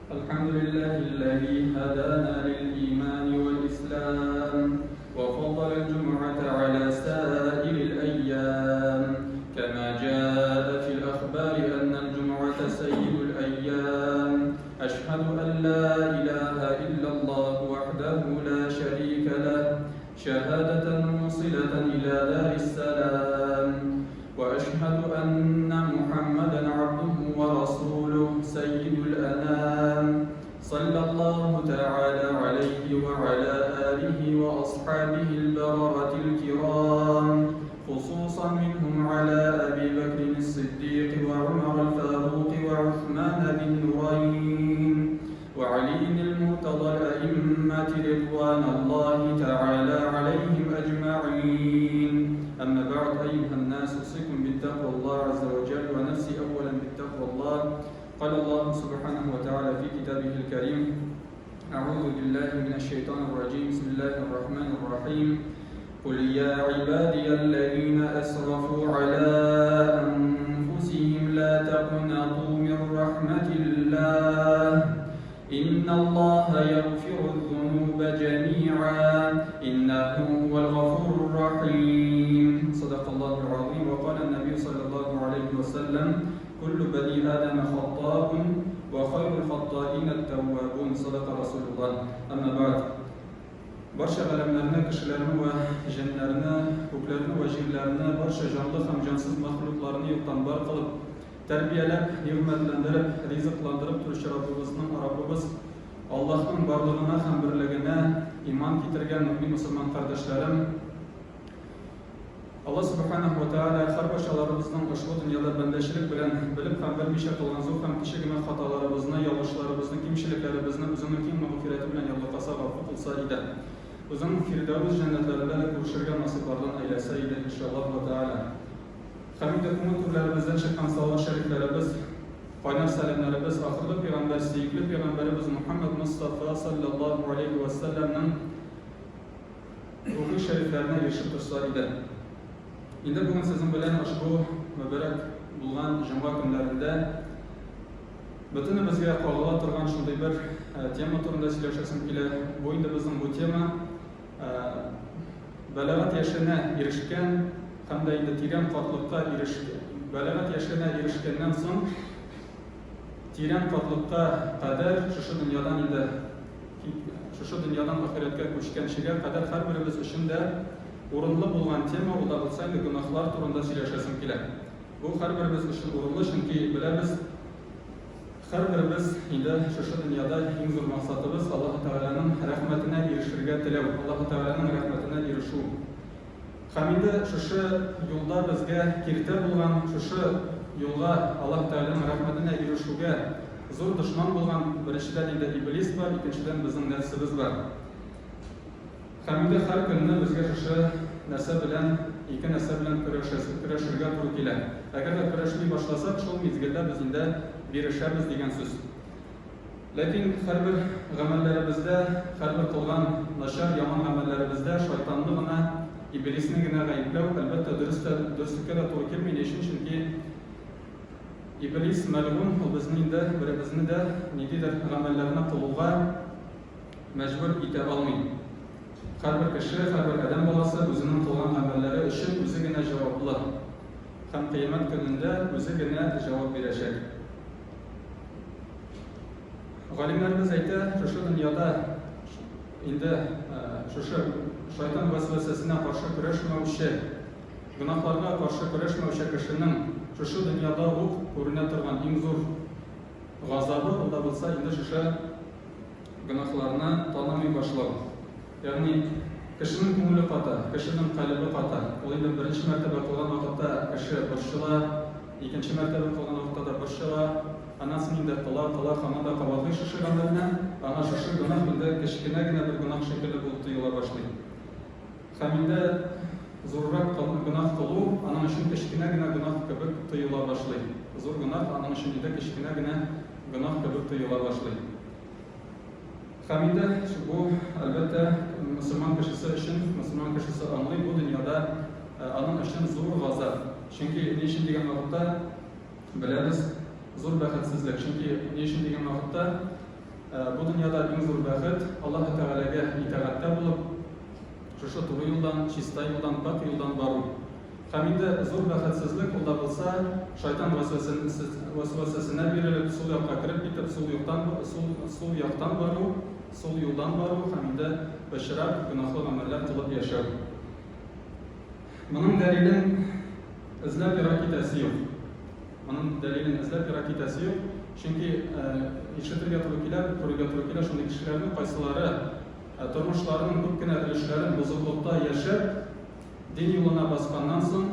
الحمد لله الذي هدانا للإيمان والإسلام وفضل الجمعة على سائر الأيام كما جاء في الأخبار أن الجمعة سيد الأيام أشهد أن لا إله إلا الله وحده لا شريك له شهادة موصلة إلى دار السلام وأشهد أن محمدا عبده ورسوله سيد الأنام صلى الله تعالى عليه وعلى آله وأصحابه البررة الكرام خصوصا منهم على أبي بكر الصديق وعمر الفاروق وعثمان ذي النورين وعلي المرتضى الأئمة رضوان الله تعالى عليهم أجمعين أما بعد أيها الناس أوصيكم بالتقوى الله عز وجل ونفسي أولا بالتقوى الله قال الله سبحانه وتعالى في كتابه الكريم أعوذ بالله من الشيطان الرجيم بسم الله الرحمن الرحيم قل يا عبادي الذين أسرفوا على أنفسهم لا تقنطوا من رحمة الله إن الله يغفر الذنوب جميعا إنه هو الغفور الرحيم صدق الله العظيم وقال النبي صلى الله عليه وسلم كل بني آدم خطاء وخير الخطائين التوابون صدق رسول الله أما بعد Барча галәмнәрне, кешеләрне вә җеннәрне, күкләрне вә җирләрне, барча җанлы һәм җансыз мәхлукларны юктан бар кылып, тәрбияләп, нигъмәтләндереп, ризыкландырып торучы Раббыбызның, Раббыбыз Аллаһның барлыгына һәм берлегенә иман китергән мөэмин мөселман кардәшләрем! Алла Сүбхәнәһү вә Тәгалә һәрбарчаларыбызның ошбу дөньяда бәндәчелек белән белеп һәм белмичә кылган зур һәм кече генә хаталарыбызны, ялгышларыбызны, кимчелекләребезне Үзенең киң мәгъфирәте белән ярлыкаса, гафу кылса иде. Үзенең Фирдәвес җәннәтләрендә дә күрешергә насыйплардан әйләсә иде, иншаллаһ вә Тәгалә. Һәм инде күңел түрләребездән чыккан салават шәрифләребез, кайнар сәламнәребез ахыргы пәйгамбәр, сөекле пәйгамбәребез Мухәммәд Мостафа салләллаһу галәйһи вә сәлләмнең Рухи шәрифләренә ирешеп торса иде. Инде бүген сезнең белән ошбу мөбарәк булган җомга көннәрендә бөтенебезгә кагыла торган шундый бер э, тема турында сөйләшәсем килә. Бу инде безнең бу тема э, бәләгать яшенә ирешкән һәм дә инде тирән картлыкка ирешкән, бәләгать яшенә ирешкәннән соң тирән картлыкка кадәр шушы дөньядан инде Шушы дөньядан ахирәткә күчкәнчегә кадәр һәрберебез өчен дә урынлы булган тема, ул да булса инде гөнаһлар турында сөйләшәсем килә. Бу һәрберебез өчен урынлы, чөнки беләбез, һәрберебез инде шушы дөньяда иң зур максатыбыз Аллаһы Тәгаләнең рәхмәтенә ирешергә теләү, Аллаһы Тәгаләнең рәхмәтенә ирешү. Һәм инде шушы юлда безгә киртә булган, шушы юлга Аллаһ Тәгаләнең рәхмәтенә ирешүгә зур дошман булган, беренчедән инде Иблис бар, икенчедән безнең нәфсебез бар. Һәм инде һәр көнне безгә шушы нәрсә белән, ике нәрсә белән көрәшәсе, көрәшергә туры килә. Әгәр дә көрәшми башласак, шул мизгелдә без инде бирешәбез дигән сүз. Ләкин һәрбер гамәлләребездә, һәрбер кылган начар, яман гамәлләребездә шайтанны гына, иблисне генә гаепләү, әлбәттә, дөрес тә, дөреслеккә дә туры килми. Ни өчен? Чөнки иблис мәлгун, ул безне инде беребезне дә ниндидер гамәлләрне кылуга мәҗбүр итә алмый. Һәрбер кеше, һәрбер адәм баласы үзенең кылган гамәлләре өчен үзе генә җаваплы һәм кыямәт көнендә үзе генә җавап бирәчәк. Галимнәребез әйтә, шушы дөньяда инде шушы шайтан вәсвәсәсенә каршы көрәшмәүче, гөнаһларга каршы көрәшмәүче кешенең шушы дөньяда ук күренә торган иң зур газабы, ул да булса инде шушы гөнаһларны танымый башлау. Ягъни кешенең күңеле ката, кешенең калебе ката. Ул инде беренче мәртәбә кылган вакытта кеше борчыла, икенче мәртәбә кылган вакытта да борчыла. Аннан соң инде кыла, кыла, һаман да кабатлый шушы гамәлне. Аңа шушы гөнаһ инде кечкенә генә бер гөнаһ шикелле булып тоела башлый. Һәм инде зуррак гөнаһ кылу аның өчен кечкенә генә гөнаһ кебек тоела башлый. Зур гөнаһ аның өчен инде кечкенә генә гөнаһ кебек тоела башлый. Һәм инде бу, әлбәттә, мөселман кешесе өчен, мөселман кешесе аңлый, бу дөньяда аның өчен зур газап. Чөнки ни өчен дигән вакытта, беләбез, зур бәхетсезлек. Чөнки ни өчен дигән вакытта, Бу дөньяда иң зур бәхет, Аллаһы Тәгаләгә итагатьтә булып, шушы туры юлдан, чиста юлдан, пакь юлдан бару. Һәм инде зур бәхетсезлек ул да булса, шайтан вәсвәсәсенә бирелеп, сул якка кереп китеп, сул юктан, сул, сул яктан бару, сул юлдан бару һәм инде пычрак, гөнаһлы гамәлләр кылып яшәү. Моның дәлилен эзләп ерак китәсе юк. Моның дәлилен эзләп ерак китәсе юк, чөнки ишетергә туры килә, күрергә туры килә шундый кешеләрне, кайсылары тормышларының күп кенә өлешләрен бозыклыкта яшәп, дин юлына басканнан соң,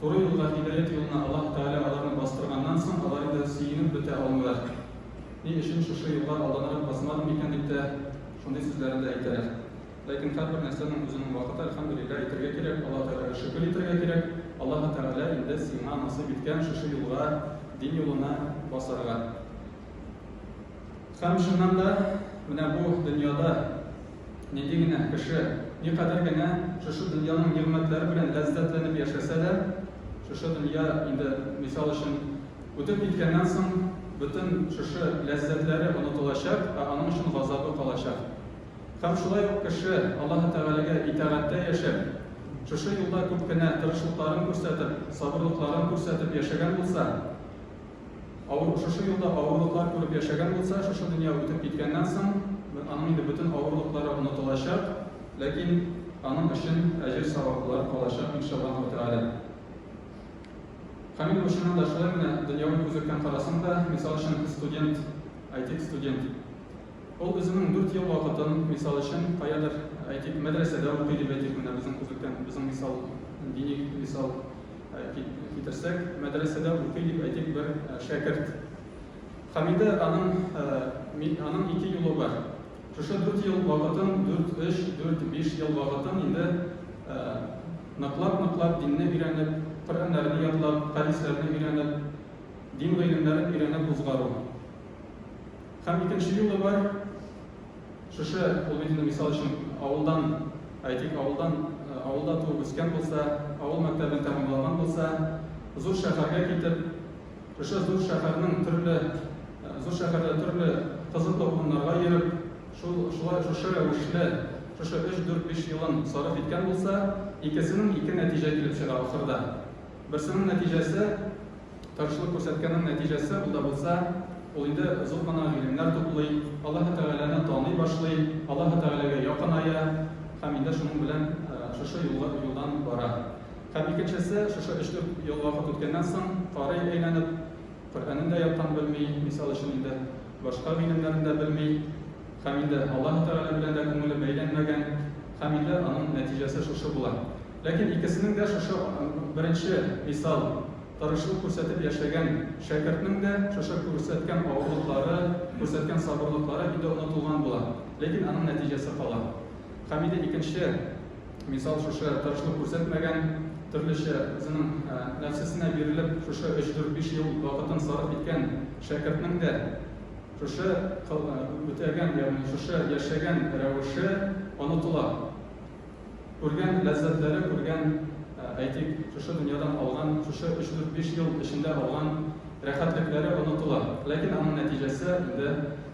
туры юлга, һидаять юлына Аллаһ Тәгалә аларны бастырганнан соң, алар инде сөенеп бетә алмыйлар. Ни өчен шушы юлга алданрак басмадым икән дип тә шундый сүзләрен дә әйтәләр. Ләкин һәрбер нәрсәнең үзенең вакыты, әлхәмдүлилләһ, әйтергә кирәк, Аллаһ Тәгаләгә шөкер итәргә кирәк, Аллаһ Тәгалә инде сиңа насыйп иткән шушы юлга, дин юлына басарга. Һәм чыннан да, менә бу дөньяда нинди генә кеше, никадәр генә шушы дөньяның нигъмәтләре белән ләззәтләнеп яшәсә дә, шушы дөнья инде, мисал өчен, үтеп киткәннән соң, бөтен шушы ләззәтләре онытылачак, ә аның өчен газабы калачак. Һәм шулай ук кеше Аллаһы Тәгаләгә итагатьтә яшәп, шушы юлда күп кенә тырышлыкларын күрсәтеп, сабырлыкларын күрсәтеп яшәгән булса, авыр, шушы юлда авырлыклар күреп яшәгән булса, шушы дөнья үтеп киткәннән соң, аның инде бөтен авырлыклары онытылачак, ләкин аның өчен әҗер-саваплар калачак, иншаллаһу тәгалә. Һәм инде бу чыннан да шулай, менә дөньяви күзлектән карасаң да, мисал өчен, студент, әйтик, студент, Ул үзенең дүрт ел вакытын, мисал өчен, каядыр, әйтик, мәдрәсәдә укый дип әйтик, менә безнең күзлектән, безнең мисал, дини мисал китерсәк, мәдрәсәдә укый дип әйтик бер шәкерт. Һәм инде аның, аның ике юлы бар. Шушы дүрт ел вакытын, дүрт, өч, дүрт, биш ел вакытын инде ныклап-ныклап динне өйрәнеп, Коръәннәрне ятлап, хәдисләрне өйрәнеп, дин гыйлемнәрен өйрәнеп узгару. Һәм икенче юлы бар. Шушы, ул бит инде, мисал өчен, авылдан, әйтик, авылдан, авылда туып үскән булса, авыл мәктәбен тәмамлаган булса, зур шәһәргә китеп, шушы зур шәһәрнең төрле, зур шәһәрдә төрле кызыклы урыннарга йөреп, шул, шулай, шушы рәвешле, шушы өч, дүрт, биш елын сарыф иткән булса, икесенең ике нәтиҗә килеп чыга ахырда. Берсенең нәтиҗәсе, Тырышлык күрсәткәннең нәтиҗәсе ул да булса, ул инде зур гына гыйлемнәр туплый, Аллаһы Тәгаләне таный башлый, Аллаһы Тәгаләгә якыная һәм инде шуның белән шушы юлга юлдан бара. Һәм икенчесе, шушы өч-дүрт ел вакыт үткәннән соң, карый әйләнеп, Коръәнен дә яттан белми, мисал өчен инде башка гыйлемнәрен дә белми, һәм инде Аллаһы Тәгалә белән дә күңеле бәйләнмәгән, һәм инде аның нәтиҗәсе шушы була. Ләкин икесенең дә шушы беренче мисал, тырышлык күрсәтеп яшәгән шәкертнең дә шушы күрсәткән авырлыклары, күрсәткән сабырлыклары инде онытылган була. Ләкин аның нәтиҗәсе кала. Һәм инде икенче мисал шушы тырышлык күрсәтмәгән, төрлечә үзенең нәфсесенә бирелеп, шушы өч, дүрт, биш ел вакытын сарыф иткән шәкертнең дә шушы үтәгән, ягъни шушы яшәгән рәвеше онытыла. Күргән ләззәтләре, күргән, әйтик, шушы дөньядан алган, шушы өч, дүрт, биш ел эчендә алган рәхәтлекләре онытыла. Ләкин аның нәтиҗәсе инде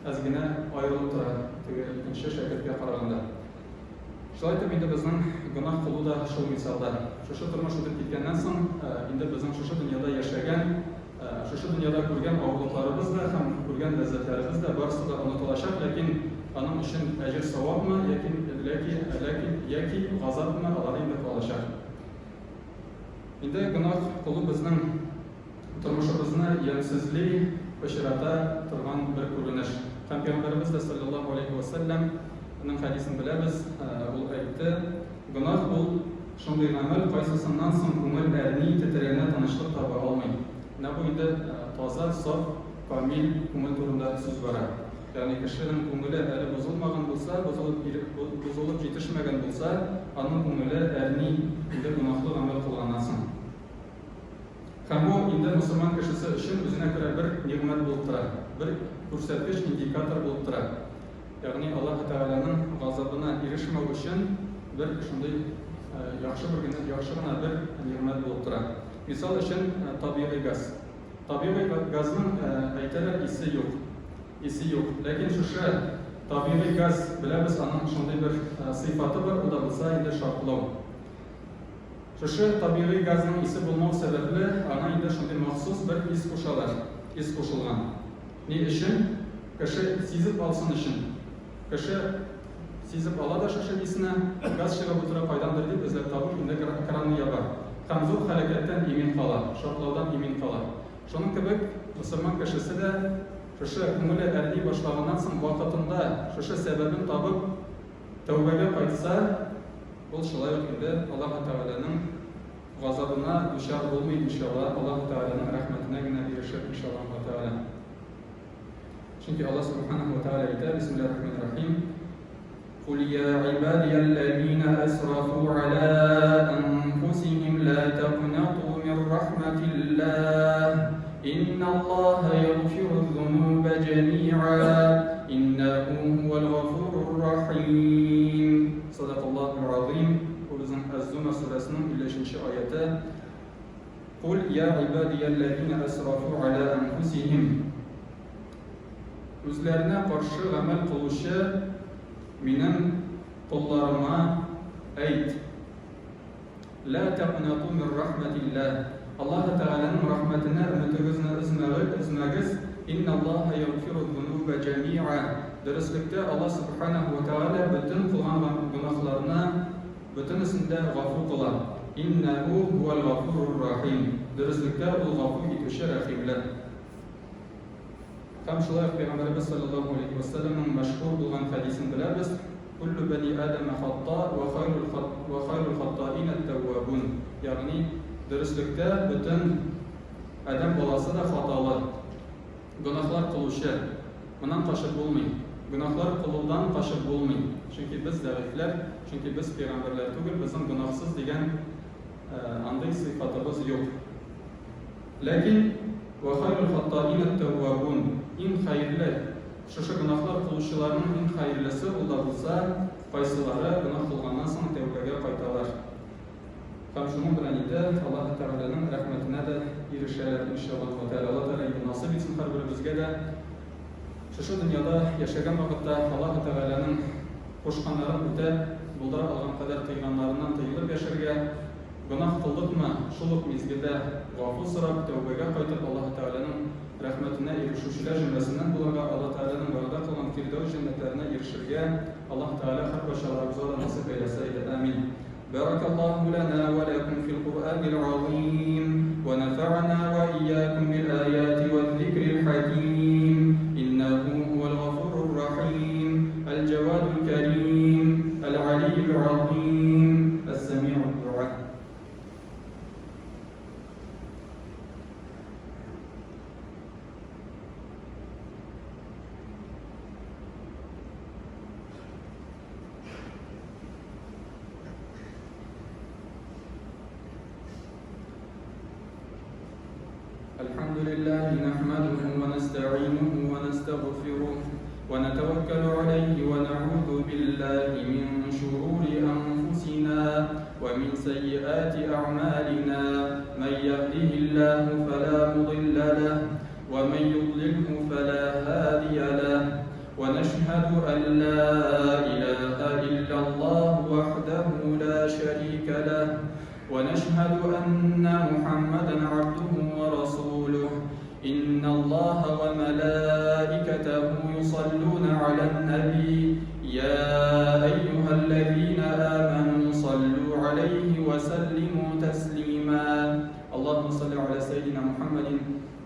әз генә аерылып тора теге икенче шәкерткә караганда. Шулай итеп, инде безнең гөнаһ кылу да шул мисалда. Шушы тормыш үтеп киткәннән соң, инде безнең шушы дөньяда яшәгән Шушы дөньяда күргән авырлыкларыбыз да һәм күргән ләззәтләребез дә барысы да онытылачак, ләкин аның өчен әҗер-савапмы, яки, ләки, ләкин, яки газапмы, алар инде калачак. Инде гөнаһ кылу безнең тормышыбызны ямьсезли, пычрата торган бер күренеш. Һәм Пәйгамбәребез дә салләллаһу алейһи вә сәлләм ның хәдисен беләбез, ул әйтте, Гөнаһ ул шундый гамәл, кайсысыннан соң күңел әрни, тетрәнә, тынычлык таба алмый. Менә бу инде таза, саф, камил күңел турында сүз бара. Ягъни кешенең күңеле әле бозылмаган булса, бозылып, бозылып җитешмәгән булса, аның күңеле әрни инде гөнаһлы гамәл кылганнан соң. Һәм бу инде мөселман кешесе өчен үзенә күрә бер нигъмәт булып тора, бер күрсәткеч, индикатор булып тора. Ягъни Аллаһы Тәгаләнең газабына ирешмәү өчен бер шундый яхшы бер генә, яхшы гына бер нигъмәт булып тора. Мисал өчен, табигый газ. Табигый газның, әйтәләр, исе юк. Исе юк. Ләкин шушы табигый газ, беләбез, аның шундый бер сыйфаты бар, ул да булса инде шартлау. Шушы табигый газның исе булмау сәбәпле, аңа инде шундый махсус бер ис кушалар, ис кушылган. Ни өчен? Кеше сизеп алсын өчен. Кеше сизеп ала да шушы исне, газ чыгып утыра кайдандыр дип эзләп табып, инде кранны яба. Һәм зур һәлакәттән имин кала, шартлаудан имин кала. Шуның кебек, мөселман кешесе дә шушы күңеле әрни башлаганнан соң вакытында шушы сәбәбен табып, тәүбәгә кайтса, ул шулай ук инде Аллаһы Тәгаләнең газабына дучар булмый, иншалла, Аллаһы Тәгаләнең рәхмәтенә генә ирешер, иншаллаһу Тәгалә. Чөнки Аллаһ Субханаһу ва Тәгалә әйтә, Бисмиллаһир Рахманир Рахим, Кул я гыйбадиялләзина асрафу аля анфусихим ла такнату мин рахматиллаһ, инналлаһа ягъфиру зунуба җәмиа, иннәһу һувал гафурур рахим. Садакаллаһул азим. Бу безнең Әз-Зумар сүрәсенең 53 нче аяты. Кул я гыйбадиялләзина асрафу аля анфусихим. Үзләренә каршы гамәл кылучы минем колларыма әйт, Лә тәкънату мин рахмәтилләһ, Аллаһы Тәгаләнең рәхмәтенә өметегезне өзмәгез, инналлаһа ягъфиру зунуба җәмиа, дөреслектә Аллаһ Сүбхәнәһү вә Тәгалә бөтен кылган гөнаһларны бөтенесен дә гафу кыла, иннәһү һүәл гафурур рахим, дөреслектә Ул гафу итүче, рәхимле. Һәм шулай ук Пәйгамбәребез салләллаһу галәйһи вә сәлләмнең мәшһүр булган хәдисен беләбез, Куллү бәни Адәмә хатта вә хайрул вә хайрул хаттаин әт-тәввабун. Ягъни, дөреслектә бөтен адәм баласы да хаталы, гөнаһлар кылучы. Моннан качып булмый. Гөнаһлар кылудан качып булмый. Чөнки без зәгыйфьләр, чөнки без пәйгамбәрләр түгел, безнең гөнаһсыз дигән андый сыйфатыбыз юк. Ләкин, Вә хайрул хаттаин әт-тәүвабун, иң хәерле, шушы гөнаһлар кылучыларның иң хәерлесе ул да булса, кайсылары гөнаһ кылганнан соң тәүбәгә кайталар. Һәм шуның белән инде Аллаһы Тәгаләнең рәхмәтенә дә ирешәләр, иншаллаһу вә тәгалә. Аллаһ Тәгалә инде насыйп итсен һәрберебезгә дә шушы дөньяда яшәгән вакытта Аллаһы Тәгаләнең кушканнарын үтәп, булдыра алган кадәр тыйганнарыннан тыелып яшәргә, Гөнаһ кылдыкмы, шул ук мизгелдә гафу сорап, тәүбәгә кайтып, Аллаһы Тәгаләнең рәхмәтенә ирешүчеләр җөмләсеннән булырга, Аллаһ Тәгаләнең вәгъдә кылган Фирдәүс җәннәтләренә ирешергә Аллаһ Тәгалә һәркайчаларыбызга да насыйп әйләсә иде. Амин. Бәрәкәллаһу ләнә вә ләкүм фил Куръәнил газыйм, вә нәфәгънә вә иякүм бил аяти вәз-зикрил хәким, иннәһү һүәл гафурур рәхим, әл-җәвадул кәрим, әл-галийюл газыйм. Әс-сәми'уд дуа. الحمد لله نحمده ونستعينه ونستغفره ونتوكل عليه ونعوذ بالله من شرور أنفسنا ومن سيئات أعمالنا من يهده الله فلا مضل له ومن يضلله فلا هادي له ونشهد أن لا إله إلا الله وحده لا شريك له ونشهد أن محمدا عبده ورسوله إن الله وملائكته يصلون على النبي يا أيها الذين آمنوا صلوا عليه وسلموا تسليما اللهم صل على سيدنا محمد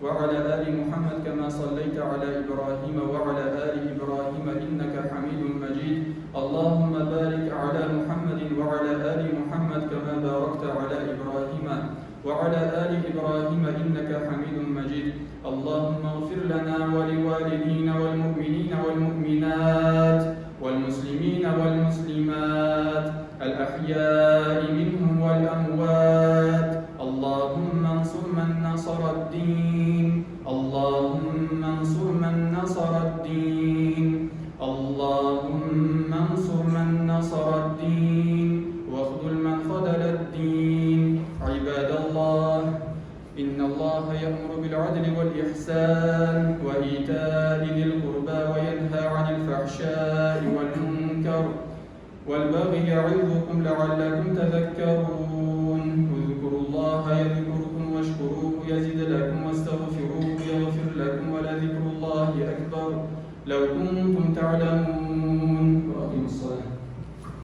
وعلى آل محمد كما صليت على إبراهيم وعلى آل إبراهيم إنك حميد مجيد اللهم بارك على محمد وعلى آل محمد كما باركت على إبراهيم وعلى آل إبراهيم إنك حميد مجيد اللهم اغفر لنا ولوالدينا والمؤمنين والمؤمنات والمسلمين والمسلمات الأحياء منهم والأموات اللهم انصر من نصر الدين اللهم انصر من نصر الدين اللهم انصر من نصر الدين واخذل من خذل الدين عباد الله إن الله يأمر بالعدل والإحسان وإيتاء ذي القربى أكبر والبغي يعظكم لعلكم تذكرون اذكروا الله يذكركم واشكروه يزد لكم واستغفروه يغفر لكم ولذكر الله أكبر لو كنتم تعلمون. وأقيموا الصلاة.